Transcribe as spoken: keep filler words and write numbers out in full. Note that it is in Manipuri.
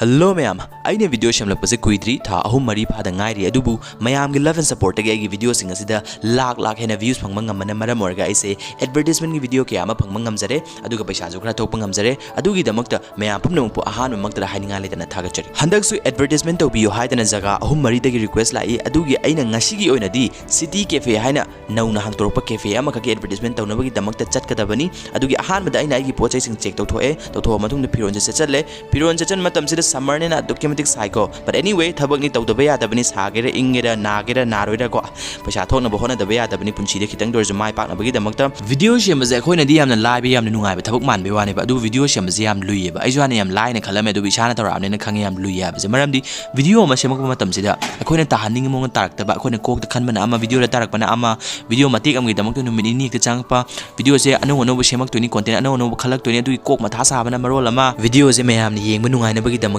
Hello ꯃꯌꯥꯝ, ꯑꯩꯅ video ꯁꯦꯝꯂꯛꯄꯁꯦ ꯀꯨꯏꯗ꯭ꯔꯤ, ꯊꯥ ꯑꯍꯨꯝ ꯃꯔꯤ ꯐꯥꯗ ꯉꯥꯏꯔꯤ, ꯑꯗꯨꯕꯨ ꯃꯌꯥꯝꯒꯤ love and supportꯇꯒꯤ ꯑꯩꯒꯤ videoꯁꯤꯡ ꯑꯁꯤꯗ ꯂꯥꯛ ꯂꯥꯛ ꯍꯦꯟꯅ views ꯐꯪꯕ ꯉꯝꯕꯅ ꯃꯔꯝ ꯑꯣꯏꯔꯒ ꯑꯩꯁꯦ advertisementꯀꯤ video ꯀꯌꯥ ꯑꯃ ꯐꯪꯕ ꯉꯝꯖꯔꯦ, ꯑꯗꯨꯒ ꯄꯩꯁꯥꯁꯨ ꯈꯔ ꯊꯣꯛꯄ ꯉꯝꯖꯔꯦ꯫ ꯑꯗꯨꯒꯤꯗꯃꯛꯇ ꯃꯌꯥꯝ ꯄꯨꯝꯅꯃꯛꯄꯨ ꯑꯍꯥꯟꯕꯃꯛꯇꯗ ꯍꯥꯏꯅꯤꯡꯉꯥꯏ ꯂꯩꯇꯅ ꯊꯥꯒꯠꯆꯔꯤ꯫ ꯍꯟꯗꯛꯁꯨ advertisement ꯇꯧꯕꯤꯌꯨ ꯍꯥꯏꯗꯅ ꯖꯒꯥ ꯑꯍꯨꯝ ꯃꯔꯤꯗꯒꯤ request ꯂꯥꯛꯏ, ꯑꯗꯨꯒꯤ ꯑꯩꯅ ꯉꯁꯤꯒꯤ ꯑꯣꯏꯅꯗꯤ City Cafe ꯍꯥꯏꯅ ꯅꯧꯅ ꯍꯥꯡꯗꯣꯔꯛꯄ cafe ꯑꯃꯈꯛꯀꯤ advertisement ꯇꯧꯅꯕꯒꯤꯗꯃꯛꯇ ꯆꯠꯀꯗꯕꯅꯤ꯫ ꯑꯗꯨꯒꯤ ꯑꯍꯥꯟꯕꯗ ꯑꯩꯅ ꯑꯩꯒꯤ ꯄꯣꯠ ꯆꯩꯁꯤꯡ check ꯇꯧꯊꯣꯛꯑꯦ, ꯇꯧꯊꯣꯛꯑ ꯃꯇꯨꯡꯗ ꯐꯤꯔꯣꯟꯁꯦ ꯁꯦꯠꯆꯜꯂꯦ꯫ ꯐꯤꯔꯣꯟ ꯁꯦꯠꯆꯟ ꯃꯇꯝꯁꯤꯗ summerꯅꯤꯅ ꯑꯗꯨꯛꯀꯤ ꯃꯇꯤꯛ ꯁꯥꯏꯀꯣ, but anyway, ꯊꯕꯛꯅꯤ, ꯇꯧꯗꯕ ꯌꯥꯗꯕꯅꯤ, ꯁꯥꯒꯦꯔꯥ ꯏꯪꯒꯦꯔꯥ ꯅꯥꯒꯦꯔꯥ ꯅꯥꯔꯣꯏꯔꯥꯀꯣ, ꯄꯩꯁꯥ ꯊꯣꯛꯅꯕ ꯍꯣꯠꯅꯗꯕ ꯌꯥꯗꯕꯅꯤ ꯄꯨꯟꯁꯤꯗ ꯈꯤꯇꯪꯗ ꯑꯣꯏꯔꯁꯨ ꯃꯥꯏ ꯄꯥꯛꯅꯕꯒꯤꯗꯃꯛꯇ꯫ Video ꯁꯦꯝꯕꯁꯦ ꯑꯩꯈꯣꯏꯅꯗꯤ ꯌꯥꯝꯅ ꯂꯥꯏꯕ, ꯌꯥꯝꯅ ꯅꯨꯡꯉꯥꯏꯕ ꯊꯕꯛ ꯃꯥꯟꯕꯩ ꯋꯥꯅꯦꯕ, ꯑꯗꯨꯕꯨ video ꯁꯦꯝꯕꯁꯦ ꯌꯥꯝ ꯂꯨꯏꯌꯦꯕ꯫ ꯑꯩꯁꯨ ꯍꯥꯟꯅ ꯌꯥꯝ ꯂꯥꯏꯅ ꯈꯜꯂꯝꯃꯦ, ꯑꯗꯨꯕꯨ ꯏꯁꯥꯅ ꯇꯧꯔꯛꯑꯕꯅꯤꯅ ꯈꯪꯉꯦ ꯌꯥꯝ ꯂꯨꯏ ꯍꯥꯏꯕꯁꯦ꯫ ꯃꯔꯝꯗꯤ video ꯑꯃ ꯁꯦꯝꯃꯛꯄ ꯃꯇꯝꯁꯤꯗ ꯑꯩꯈꯣꯏꯅ ꯇꯥꯍꯟꯅꯤꯡꯉꯤ ꯃꯑꯣꯡꯗ ꯇꯥꯔꯛꯇꯕ, ꯑꯩꯈꯣꯏꯅ ꯀꯣꯛꯇ ꯈꯟꯕꯅ ꯑꯃ, videoꯗ ꯇꯥꯔꯛꯄꯅ ꯑꯃ, video ꯃꯇꯦꯛ ꯑꯃꯒꯤꯗꯃꯛꯇ ꯅꯨꯃꯤꯠ ꯅꯤꯅꯤ ꯍꯦꯛꯇ ꯆꯪꯉꯛꯄ꯫ Videoꯁꯦ ꯑꯅꯧ ꯑꯅꯧꯕ ꯁꯦꯝꯃꯛꯇꯣꯏꯅꯤ, content ꯑꯅꯧ ꯑꯅꯧꯕ ꯈꯜꯂꯛꯇꯣꯏꯅꯤ, ꯑꯗꯨꯒꯤ ꯀꯣꯛ ꯃꯊꯥ ꯁꯥꯕꯅ ꯃꯔꯣꯜ ꯑꯃ꯫ Videoꯁꯦ ꯃꯌꯥꯝꯅ ꯌꯦꯡꯕ ꯅꯨꯡꯉꯥꯏꯅꯕꯒꯤꯗꯃꯛ